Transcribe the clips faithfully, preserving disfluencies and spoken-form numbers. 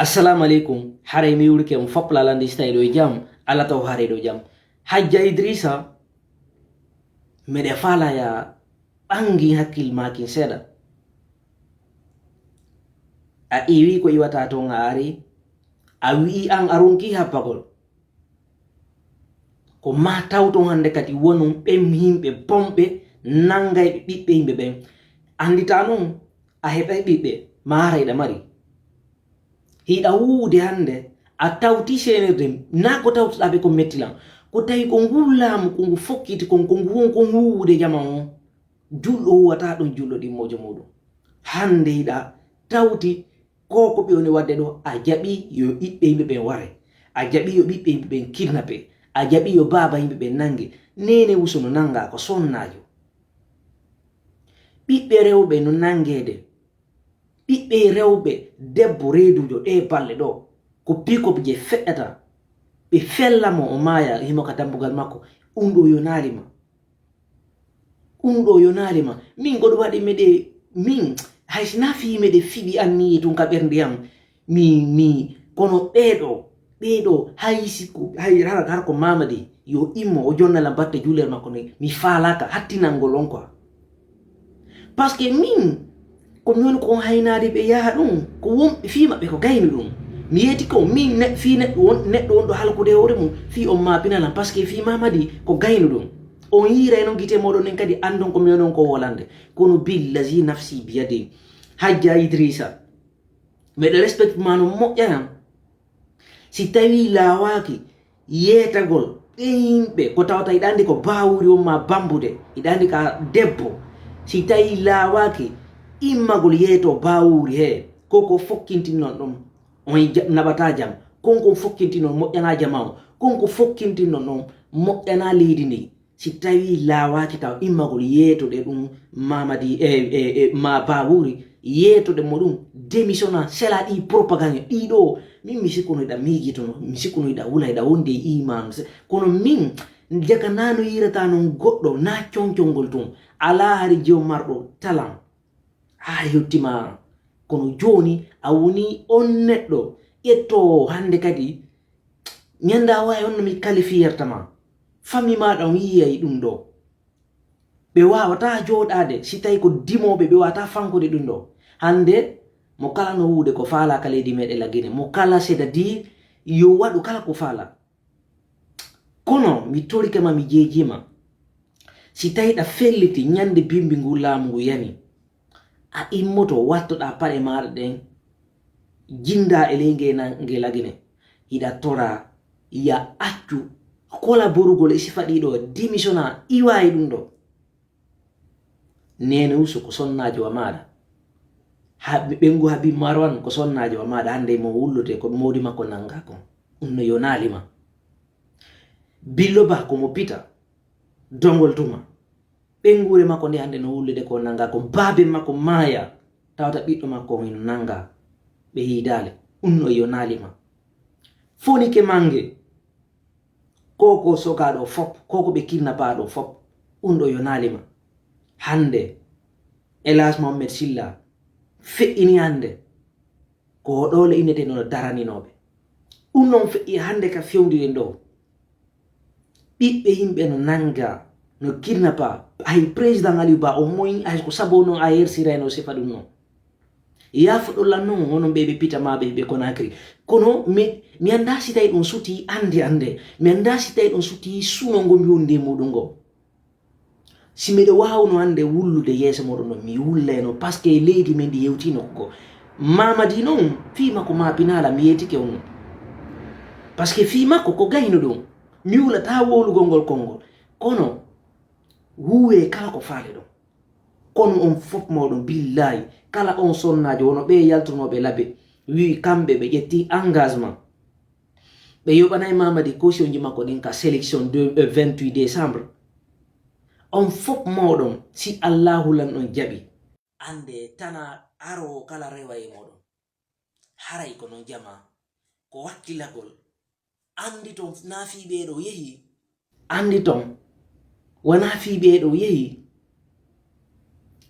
Assalamu aleykum. Haray mi wurike on fop lalandi, si tawi ɗo e jam, Allah taw haray ɗo jam. Hajja Idrisa, meɗe faalaya ɓangi hakkil makin seeɗa. A iwi ko iwata ton, a ari, a wi'i an a ronki habbagol. Ko ma tawton hannde kadi wonum ɓen yimɓe bonɓe nanngayɓe ɓiɓɓe yimɓe ɓen. Anndita non a heɓay ɓiɓɓe, ma haray ɗa mari. Hiɗa wuwude hannde, a tawti seenirde, na ko tawtuɗa ɓe ko mettilan. Ko tawi ko ngu laamu, ko ngu fokkiti kon, ko ngu won kon wuwude jama on. Julɗo huwata ɗum julɗo ɗimmojo muɗum. Hannde hiɗa tawti ko ko ɓe woni waɗde ɗo, a jaɓi yo ɓiɓɓe yimɓe ɓen ware, a jaɓi yo ɓiɓɓe yimɓe ɓen kidnappe, a jaɓi yo baaba yimɓe ɓen nannge. Neene Wuso no nannga ko sonnaajo. Ɓiɓɓe rewɓe no nanngeede. Ɓiɓɓe rewɓe, debbo reedujo ɗe balle ɗo, ko pick-up je feƴƴata, ɓe fella mo o maaya, himo ka dambugal makko. Ɗum ɗo yonaali ma. Ɗum ɗo yonaali ma. Min goɗo waɗi meɗe, min, hay si na fii meɗe fiɓi anniye tun ka ɓernde am. Mi, mi, kono ɓeeɗo, ɓeeɗo, hay si ko, hay har, har ko Mamadi, yo immo, o jonnala batte juulere makko ne, mi faalaaka hattinangol on quoi. Parce que min, ko mi woni ko on haynaade ɓe yaha ɗum, ko wonɓe fii maɓɓe ko gaynu ɗum. Mi yeeti ko min ne, fii neɗɗo won, neɗɗo wonɗo halkude hoore mum, fii on maapinalan, parce que fii Mamadi ko gaynu ɗum. On yiiray noon gite mooɗon nen kadi anndon ko mi woni on ko wolande. Kono billazi nafsi biyadi, Hajja Idrisa, meɗo respect ma no moƴƴanam. Si tawi laawaaki yeetagol ɓen yimɓe ko tawata hiɗa anndi ko baawuri on ma bambude, hiɗa anndi ka debbo, si tawi laawaaki immagol yeeto baawuri he, ko ko fokkintinnon ɗum, on ja-, naɓata jam. Kon ko fokkintinnon moƴƴana jama on, kon ko fokkintinnon ɗum moƴƴana leydi ndi. Si tawi laawaaki taw immagol yeetoɗe ɗum Mamadi e, e, e ma Bawuri, yeetoɗe mo ɗum, démissionna, sela ɗi propagande ɗiɗo. Min mi sikkuno hiɗa miijitono, mi sikkuno hiɗa wula, hiɗa wondi e imaanu. Se-, kono min, jaga na no yiirata non goɗɗo, na concongol tun. Alaa hari jew marɗo talan. Haa hewtima. Kono jooni a woni on neɗɗo ƴettoowo hannde kadi. Mi annda wawi honno mi qualifier ta ma. Famille maɗa on yiyay ɗum ɗo. Ɓe wawata jooɗaade si tawi ko dimooɓe, ɓe wawata fankude ɗum ɗo. Hannde mo kala no wuude ko faala ka leydi meɗen la Guinée. Mo kala, c'est-à-dire yo waɗu kala ko faala. Kono mi torike ma, mi jeejima. Si tawi ɗa felliti ñande bimbi ngu laamu ngu yani, a immoto, wattoɗa paɗe maɗa ɗen, jinda e ley nge na-, nge la Guinée. Hiɗa tora, ya accu kolaborugol e sifa ɗiɗo, démissionna, iwa e ɗum ɗo. Neene Usu ko sonnaajo wa maɗa. Ha-, ɓengu Habib Marwan ko sonnaajo wa maɗa. Hannde mo wullude ko moodi makko nanga kon. Ɗum no yonaali ma. Billo Ba ko mo pita. Dongol tuma. Ɓenguure makko nde hannde no wullude ko nanga kon. Baabe makko maaya. Tawata ɓiɗɗo makko on hino nanga. Ɓe hiidaale. Ɗum no yonaali ma. Fonike mange. Ko ko sogaaɗo fop, ko ko ɓe kidnappaaɗo fop, ɗum ɗo yonaali ma. Hannde, Elhadj Mohamed Silla feƴƴini hannde, ko ɗo le innetee no daraninooɓe. Ɗum noon feƴƴi hannde ka fewndire ɗo. Ɓiɓɓe yimɓe no nannga, no kidnappa, hay président Aliou Ba, o moy, hay ko sabu noon a yersirayno sifa ɗum noon. Yaafo ɗo lan non, hono ɓe ɓe pita ma ɓe ɓe Conakry. Kono mi, mi annda si tawi ɗum suti annde annde. Mi annda si tawi ɗum suti suno ngo mi wondi e muɗum ngo. Si miɗo waawno hannde wullude yeeso moɗon non, mi wullayno, parce que leydi men ndi yewtino ko. Mamadi non, fii makko ma pinala, mi yeetike on non. Parce que fii makko ko gayno ɗum. Mi wulata wowlugol ngol konngol. Kono, wuwe kala ko faale ɗon. Kono on fop mawɗo, billahi, kala on sonnaajo, wono ɓe yaltunooɓe labe, wi'i kamɓe ɓe ƴetti engagement. Ɓe yoɓanay Mamadi cautionji makko ɗin ka sélection de, euh, vingt-huit décembre. On fop mawɗon, si Allahu lan on jaɓi. Annde tana arowo kala rewa e moɗon. Haray ko non jama, ko wakkilagol. Anndi ton na fii ɓee ɗo yehi. Anndi ton wona fii ɓee ɗo yehi.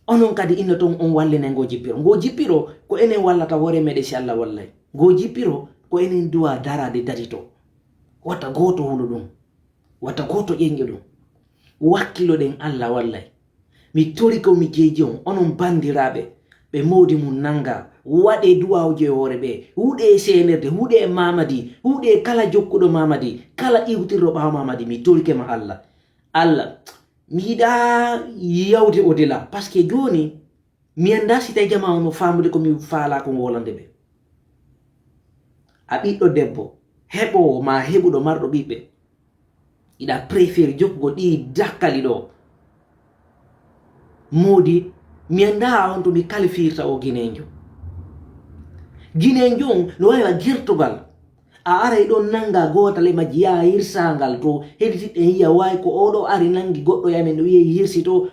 Onon kadi inno ton on wallinay ngo jippiro. Ngo jippiro ko enen wallata hoore meɗen si Allah wallay. Go jippiro ko enen duwa darade dadi to. Wata gooto hulu ɗum. Wata gooto ƴeñƴo ɗum. Wakkiloɗen Allah wallay. Mi tori ko mi jeeji on, onon banndiraaɓe, ɓe moodi mum nannga, waɗee duwawuji e hoore ɓe, huɗee e seenirde, huɗee e Mamadi, huɗee e kala jokkuɗo Mamadi, kala iwtirɗo ɓaawo Mamadi, mi torike ma Allah. Allah, mi yiɗaa yawde au-delà, parce que jooni, mi anndaa si tawi jamaa on no faamude ko mi faalaa ko wolande ɓe. A ɓiɗɗo debbo, heɓoowo maa heɓuɗo marɗo ɓiɓɓe, iɗa préféré jokkugol ɗi dakkali ɗo. Moodi, mi anndaa on to mi kalifirta o Ginenjo. Ginenjo on no waawi wa gertogal. A aray ɗon nannga gootal e majji, yaha hirsangal to, heɗitiɗɗen yiya waawi ko oɗo ari nanngi goɗɗo e amen, no wi'e hirsi to,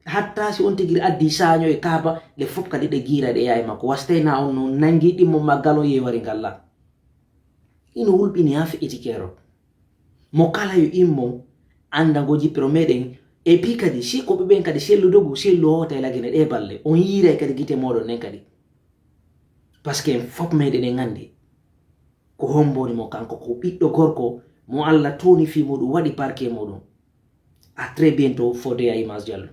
hatta si on tigiri addi saaño e kaaba, ɗe fof kadi ɗe giira ɗe yaha e makko. Wastay na on no nanngi ɗimmo maggal on yewari ngal la. Ino hulɓini haa feƴƴiti keerol. Mo kala yo immo annda ngo jippiro meɗen. Et puis kadi, si ko ɓe ɓen kadi sellu dogu, sellu hoota e lagine ɗe balle. On yiiray kadi gite moɗon nden kadi. Parce que en fof meɗen en anndi ko hombo woni mo kanko, ko ɓiɗɗo gorko mo Allah towni fii muɗum, waɗi barke e muɗum. À très bientôt, Fodé à Image Diallo.